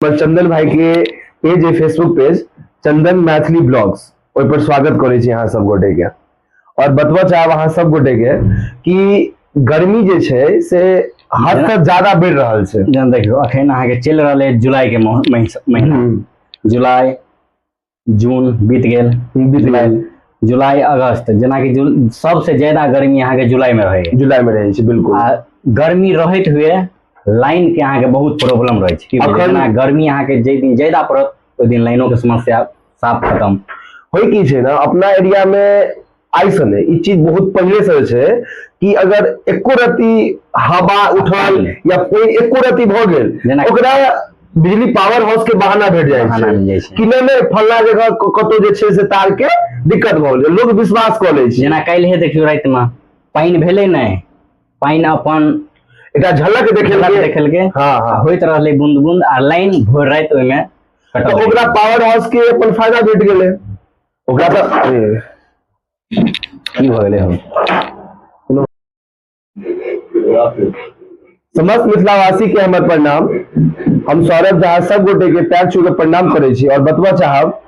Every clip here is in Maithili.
हमर चंदन भाई के पेज है फेसबुक पेज चंदन मैथिली ब्लॉग्स, ओहि पर स्वागत करै छी अहाँ सब गोटे के। और बतबऽ चाहब अहाँ सब गोटे के कि गर्मी जे छै से हद से ज्यादा बढ़ि रहल छै। जेना देखियौ अखन अहाँके चलि रहल अछि जुलाई के महीना, जुलाई जून बीत गेल, बीत गेल, जुलाई अगस्त, जेनाकि सबसे ज्यादा गर्मी अहाँके जुलाई में रहै, जुलाई में रहै छै बिल्कुल। आ गर्मी रहैत हुए लाइन के अहाँके बहुत प्रॉब्लम रहै छै। की बुझलियै? जेना गर्मी अहाँके जाहि दिन ज्यादा पड़त ओहि दिन लाइनो के समस्या साफ खत्म। होइ की छै ने, अपना एरिया में आइ से नहि, ई चीज बहुत पहिले से छै कि अगर एको रति हवा उठल या पानि एको रति भऽ गेल, जेना ओकरा बिजली पावर हाउस के बहाना भेट जाइ बहाना छै मिल जाइ छै कि नहि नहि फल्ला जगह कतौ जे छै से तार के दिक्कत भऽ गेलै, लोग विश्वास कऽ लै छै। जेना काल्हि देखियौ रातिमे पानि भेलै नहि, पानि अपन एकटा झलक झलक देखेलकै, हाँ, हाँ। होइत रहलै बूंद बूंद आ लाइन भोर राति ओहिमे कटल तऽ ओकरा पावर हाउस के अपन फायदा भेट गेलै ओकरा। तऽ की भऽ गेलै हम? समस्त मिथिलावासी के हमर प्रणाम। हम सौरभ झा सब गोटे के पैर छू के प्रणाम करै छी और बतबा चाहब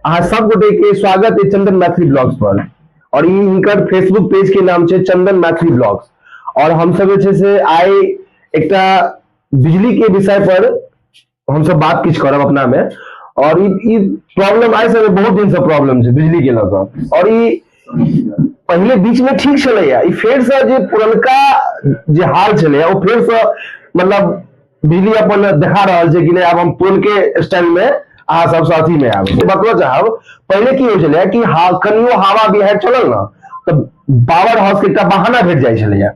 अहाँ सब गोटे के स्वागत है चंदन मैथिली ब्लॉग्स पर। और ई हिनकर फेसबुक पेज के नाम छै चंदन मैथिली ब्लॉग्स। और हम सब जे छै से आइ एकटा बिजली के विषय पर हम सब बात किछु करब अपना में। और ई प्रॉब्लम आइ से बहुत दिन से प्रॉब्लम छै बिजली के लऽ कऽ। और ई पहिले बीच में ठीक छलैया, ई फेर से जे पुरनका जे हाल छलैया ओ फेर से मतलब बिजली अपन देखा रहल छै कि नहि आब हम पुरनके स्टाइल में अहाँ सबसँ अथी में आयब। से बतबऽ चाहब पहिले की होइ छलैया कि कनियो हवा बिहाड़ि चलल ने तऽ पावर हाउस के एकटा बहाना भेट जाइ छलैया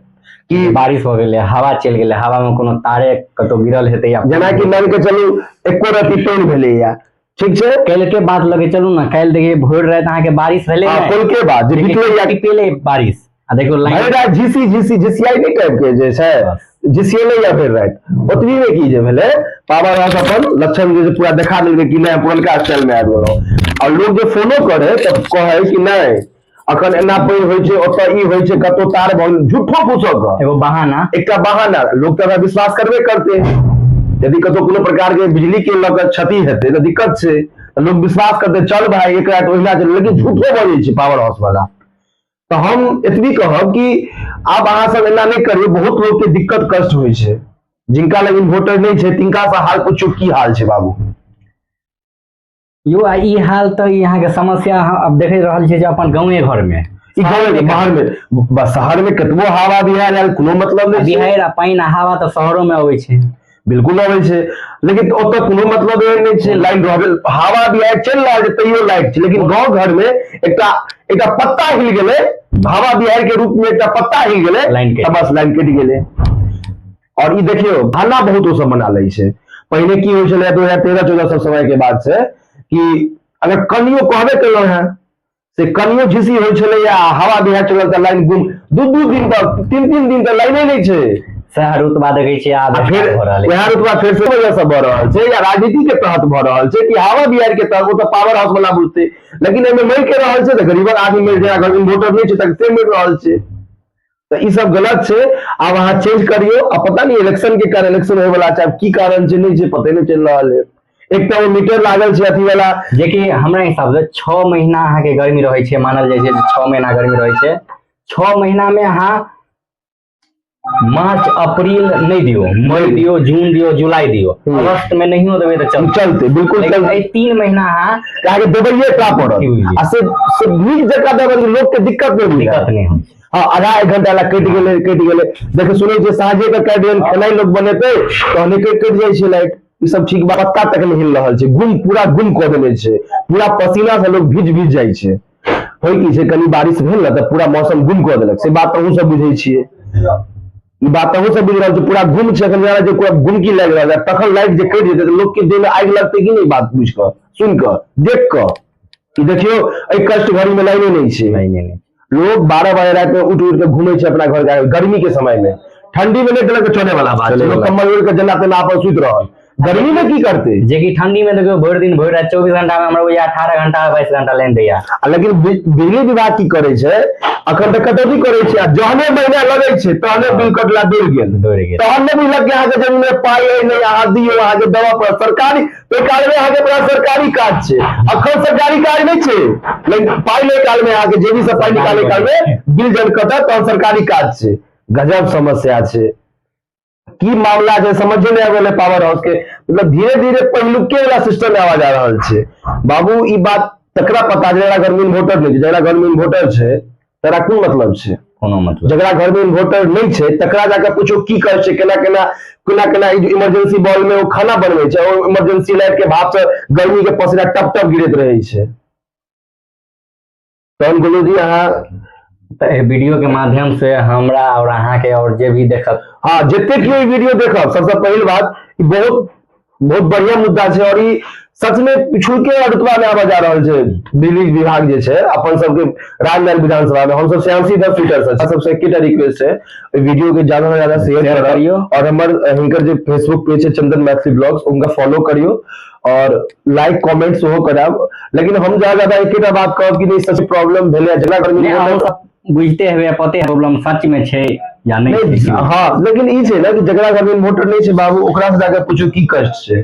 कि बारिश हो गेलै, हवा चलि गेलै, हवा में कोनो तारे कतौ गिरल हेतै या जेनाकि मान के चलू एको रति पानि भेलैया, ठीक छै, काल्हि के बात लगे चलू ने, काल्हि देखिए भोर राति अहाँके बारिश भेलै हाँ, ने। काल्हिके बाद जे लेकिन बीतलै या टिपेलै बारिश आ देखियौ लाइन भरि राति झीसी झीसी झिसियाइ नहि टाइप के जे छै झिसियेलै या भरि राति ओतबी मे की जे भेलै पावर हाउस अपन लक्षण जे पूरा देखा देलकै कि नहि पुरनका स्टाइल मे आबि गेलहुँ। और लोग जे फोनो करे तऽ कहै कि नहि अखन एना पानि होइ छै, ओतऽ ई होइ छै, कतौ तार भऽ गेल, झूठो फूसो के एगो बहाना, एकटा बहाना। लोक तऽ विश्वास करबे करते, यदि कतौ कोनो प्रकार के बिजली के लऽ कऽ क्षति हेतै तऽ दिक्कत छै, तऽ लोक विश्वास करते चल भाई एक राति ओहिना चल, लेकिन झूठो बजै छै पावर हाउस वाला। तऽ हम एतबी कहब कि आब अहाँ सब एना नहि करियौ, बहुत लोक के दिक्कत कष्ट होइ छै, जिनका लग इन्वर्टर नहि छै तिनका से हाल पूछियौ की हाल छै बाबू। यो आ ई हाल तऽ ई अहाँके समस्या अहाँ आब देख रहल छियै जे अपन गाँवे घर में ई गाँवे के बाहर में बस शहर में कतबो हवा बिहाड़ि आयल कोनो मतलब नहि छै। बिहाड़ि आ पानि आ हवा तऽ शहरो में अबै छै। बिल्कुल अबै छै, लेकिन ओतऽ कोनो मतलब एहन नहि छै, लाइन रहबे हवा बिहाड़ि चलि रहल छै तैयो लाइट छै। लेकिन गाँव घर में एकटा एकटा पत्ता हिल गेलै, हवा बिहाड़ि के रूप में एकटा पत्ता हिल गेलै, लाइन कटि तऽ बस लाइन कटि गेलै। और ई देखियौ बहाना बहुत ओ सब बना लै छै। पहिले की होइ छलै 2013-14 सब समय के बाद से कि अगर कनियो कहबे केलहुँ हेँ से कनियो झिसी होइ छलै या हवा बिहाड़ि चलल तऽ लाइन गुम, 2-2 दिन तक 3-3 दिन तक लाइने नहि छै। सएह रुतबा देखै छियै आब आ फेर भऽ रहल अछि। वएह रुतबा फेर से वजह से भऽ रहल छै या राजनीति के तहत भऽ रहल छै कि हवा बिहाड़ि के तहत, ओ तऽ पावर हाउस वाला बुझतै, लेकिन एहिमे मरि के रहल छै तऽ गरीबक आदमी मरि जाय, अगर इन्वर्टर नहि छै तऽ से मरि रहल छै। तऽ ई सब गलत छै, आब अहाँ चेंज करियौ। आ पता नहि इलेक्शन के कारण, इलेक्शन होय वाला छै, आब की कारण छै नहि छै पते नहि चलि रहल है। एकटा ओ मीटर लागल छै अथी वाला, जेकि हमरा हिसाब से 6 महीना अहाँके गर्मी रहै छै, मानल जाइ छै जे 6 महीना गर्मी रहै छै। 6 महीना में अहाँ मार्च अप्रैल नहि दियौ, मई दियौ, जून दियौ, जुलाई दियौ, अगस्त में नहियो देबै तऽ चलतै। चलतै, बिल्कुल लेकिन चलतै। एहि 3 महीना अहाँ अहाँके देबैये टा पड़त। की बुझलियै? आ से नीक जकाँ देबै, लोक के दिक्कत नहि बुझायत। दिक्कत नहि होइ छै। हाँ, आधा एक घंटा ला कटि गेलै, कटि गेलै। देख सुनै छियै साँझे के कटि गेल, खेनाइ लोक बनेतै तहने कटि कटि जाइ छै लाइट। ई सब ठीक बात, पत्ता तक नहि हिल रहल छै, गुम पूरा गुम कऽ देने छै, पूरा पसीना से लोग भीज भीज जाइ छै। होइ की छै कनि बारिश भेल ने तऽ पूरा मौसम गुम कऽ देलक, से बात अहूँ सब बुझै छियै, ई बात अहूँ सब बुझि रहल छी। पूरा गुम छै, एखन जेना पूरा गुमकी लागि रहल छै, तखन लाइट जे कटि जेतै तऽ लोक के देह में आगि लगतै कि नहि? बात बुझि कऽ सुनि कऽ देख कऽ कि देखियौ एहि कष्ट घड़ी में लाइने नहि छै। लाइने नहि। लोग 12 बजे राति में उठि उठि के घूमै छै अपना घर के आगे, गर्मी के समय में। ठंडी में नहि देलक तऽ चले वाला बात छै, चले लोग वाला। कम्बल ओढ़ि के जेना तेना अपन सुति रहल। गर्मी में की करतै? जेकि ठंडी में देखियौ भरि दिन भरि राति 24 घंटा में हमरा बुझाइया 18 घंटा 22 घंटा लाइन दैया। आ लेकिन बिजली विभाग की करै छै, अखन तऽ कटौती करै छै, आ जहने महीना लगै छै तहने बिल कटला दौड़ गेल, दौड़ गेल। तहन नहि बुझलक कि अहाँके जमीन में पाइ अइ नहि, अहाँ दियौ, अहाँके दवा पड़त। सरकारी ओहि काल में अहाँके बड़ा सरकारी काज छै, अखन सरकारी काज नहि छै, लेकिन पाइ लै काल में अहाँके जेबी से पाइ निकालै काल में बिल जहन कटत तहन सरकारी काज छै। गजब समस्या छै, की मामला छै समझे नहि आबि रहलै पावर हाउस के। मतलब धीरे धीरे पहिलुके वाला सिस्टम में आवा जा रहल छै बाबू। ई बात तकरा पता जकरा घर में इन्वर्टर नहि छै, जकरा घर में इन्वर्टर छै तकरा कोन मतलब छै? कोनो मतलब। जकरा घर में इन्वर्टर नहि छै तकरा जाके पूछो की करै छै, केना केना केना केना इमरजेंसी बॉल में ओ खाना बनबै छै, ओ इमरजेंसी लाइट के भाप से गर्मी के पसीना टप टप गिरैत रहै छै। तहन गोलू जी अहाँ तऽ एहि वीडियो के माध्यम से हमरा और अहाँके और जे भी देखत, हाँ, जते केओ ई वीडियो देखब, सबसे पहिल बात ई बहुत बहुत बढ़िया मुद्दा छै और ई सच में पिछुलके रुतबा में आबऽ जा रहल छै। बिजली विभाग जे छै अपन सबके राजनारायण विधानसभा में हमसब 86 10 सीटर से सबसे एकेटा रिक्वेस्ट है, ओहि वीडियो के ज्यादा से ज्यादा शेयर शेयर करब करियौ। और हमर हिनकर जे फेसबुक पेज है चंदन मैथिली ब्लॉग्स, उनका फॉलो करियो और लाइक कमेंट सेहो करायब। लेकिन हम ज्यादा ज्यादा एकेटा बात कहब कि नहि सच प्रॉब्लम भेलै जकरा घर में नहि, अहूँ सब बुझिते हेबै, पते प्रॉब्लम सच में छै या नहि नहि छै। हाँ, लेकिन ई छै ने कि जकरा घर में इन्वर्टर नहि छै बाबू, ओकरा से जाके पूछू की कष्ट छै।